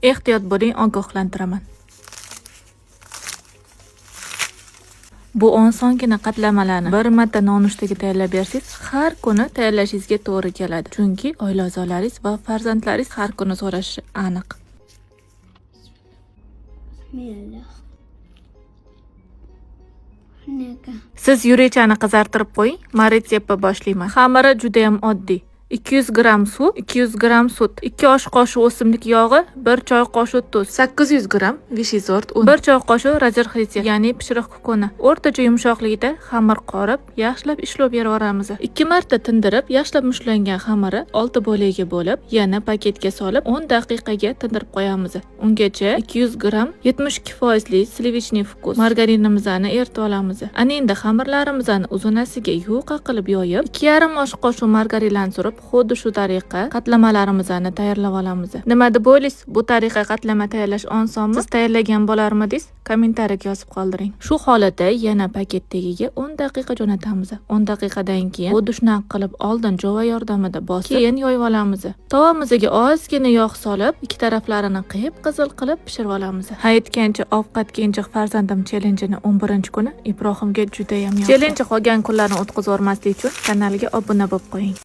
Ehtiyot bo'ling, ogohlantiraman. Bu osongina qatlamalarni bir marta nonushtaga tayyorlab bersangiz, har kuni tayyorlashingizga to'g'ri keladi. Chunki oila a'zolaringiz va farzandlaringiz har kuni so'rashi aniq. Bismillah. Shunaqa. Siz yurekchani qizartirib qo'ying, men retseptni boshlayman. Xamiri juda ham oddiy. 200 gramm suv, 200 gramm sut, 2 osh qoshiq o'simlik yog'i, 1 choy qoshiq tuz, 800 gramm vishizort un, 1 choy qoshiq razerxritiya, ya'ni pishiriq kukuni. O'rtacha yumshoqlikda xamir qorib, yaxshilab ishlov berib yuboramiz. 2 marta tindirib, yaxshilab mushtlangan xamiri 6 bo'lakka bo'lib, yana paketga solib 10 daqiqaga tindirib qo'yamiz. Ungacha 200 gramm 72% li сливочный вкус margarinimizni eritib olamiz. Ana endi xamirlarimizni uzunasiga yuqa qilib yoyib, 2,5 osh qoshiq margarinlarni surib, xuddi shu tariqa qatlamalarimizni tayyorlab olamiz. Nima deb o'ylaysiz? Bu tariqa qatlama tayyorlash osonmi? Siz tayyorlagan bo'larmidingiz? Kommentariyaga yozib qoldiring. Shu holatda yana paket tagiga 10 daqiqa jo'natamiz. 10 daqiqadan keyin xuddi shunaqa qilib oldin jova yordamida bosib, keyin yoyib olamiz. Tovamizga ozgina yog' solib, ikki taraflarini qip qizil qilib pishirib olamiz. Ha aytgancha, ovqatga injiq farzandim chellenjini 11-kuni Ibrohimga juda ham yoqdi. Chellenji qolgan kunlarni o'tkazib yubormaslik uchun kanalga obuna bo'lib qo'ying.